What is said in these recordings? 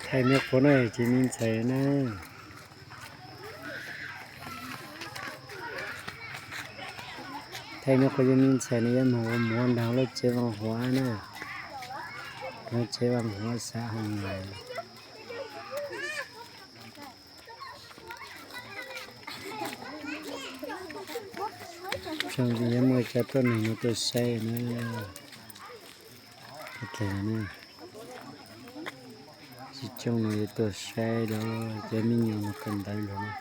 Thaij me qhov no ces me ntxhais na. Thaij me qhov yog me ntxhais no yuav moog ua muam nrog lub tsev vaj huam na. Lub tsev vaj huam xav hoo na. Tsoom yuav muaj cov tuaj neeg no tuaj saib na. Tsis coob no yuav tuaj saib los cov me nyuam mus kawm ntawv los na.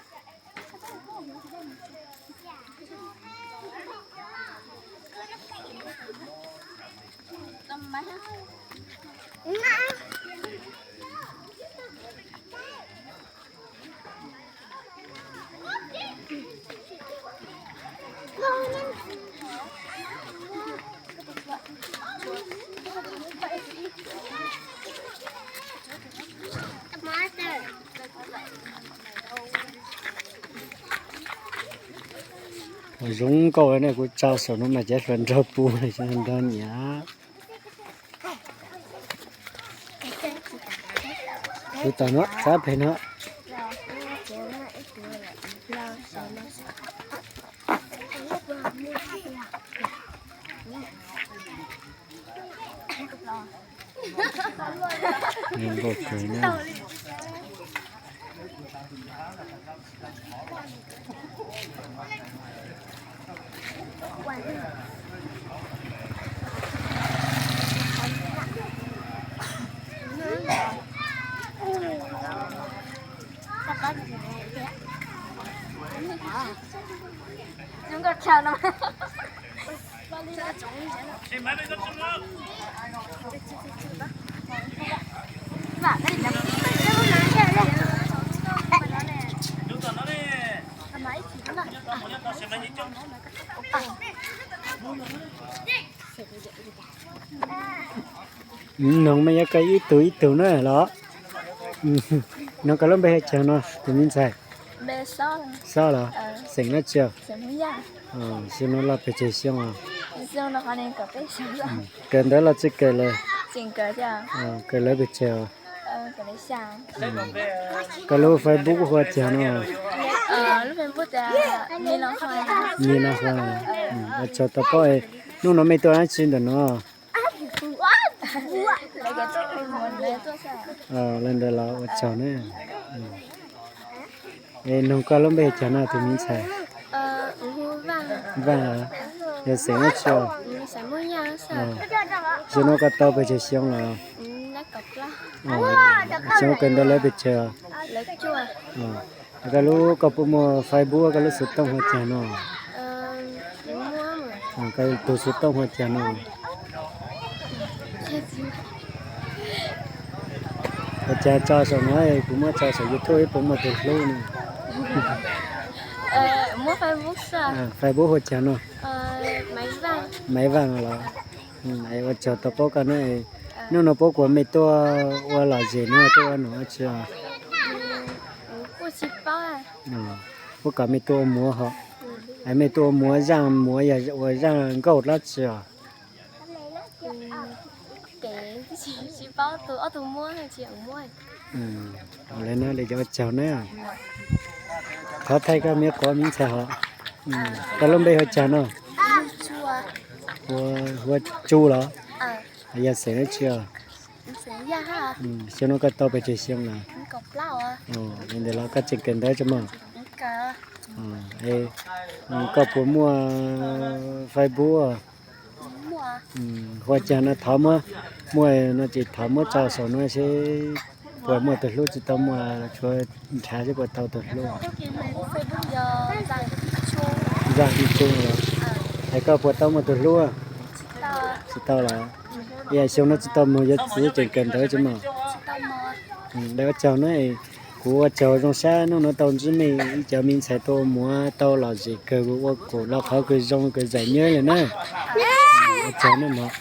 Ua zoo nkauj ne, kuv tso saum no mas cov hluas nraug pum nrog nyiam. Kuv tom no txav pem no. Zoo nkauj kawg na. Noog mas yuav koj ib tug ib tug na los. Noog koj lub npe hais cas no tus me ntxhais? Xob los? Xeem dab tsi? Xyoo no loj pes tsawg xyoo os? Kawm ntawv los tsis kawm lawm? Kawm lawv pes tsawg os? Koj lub Facebook hu ua cas no? Nyiaj Nab Huas. Ua tsaug tau paub. Hnub no mej tuaj dab tsi ntawm no? Lawv ntawd los ua tsaug na. Es noog koj lub npe cas no tus me ntxhais? Vaaj, yog xeem dab tsi? Xyoo no koj tau pes tsawg xyoo los? Xyoo kawm ntawv lawv pes tsawg? Koj lub, koj puas muaj Facebook, koj lub xov tooj hu ua cas no? Koj tus xov tooj hu ua cas no? Ua cas tso saum no, kuv muab tso saum YouTube ib puas muaj tus hlub no. Facebook hu ua cas no? Maiv Vaaj los? Ua tsaug tau paub koj na. Hnub no puab kuas mej tuaj ua lom zem no tuaj ua nom dab tsi os? Puab kom mej tuaj ua muam hos? Mej tuaj ua muam, zaaj muam yog ua zaaj nkauj dlaab tsi os? Lawv no li cov ua tsaug na. Thov thaij koj me quav me ntxhais hos. Koj lub npe hu ua cas no? Hu ua Tsu los? Yog xeem dab tsi os? Xyoo no koj tau pes tsawg xyoo lawm? Li ntawd los koj tseem kawm ntawv tso mog? Koj puas muaj Facebook? Hu ua cas no, thov muab, muaj no ces thov muab tso saum no seb puas muaj tus hlub tsis tau muaj, tshuav nrhav seb puas tau tus hlub. Zaaj Ib Tsu los? Es koj puas tau muaj tus hlub? Tsis tau los? Xyoo no tsis tau mog, yuav txwv tseem kawm ntawv tso mog? Ua tsaug na, kuv ua tsaug zoo sab hnub no tau ntsib mej ib cov me ntxhais tuaj ua muam tau lom zem kawg, kuv ua kuv los qhov kws zoo kws zais nyab lawm na. Ua tsaug na mog.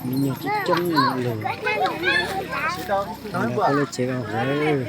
Me nyuam tib co Lug, lub tsev ko huv.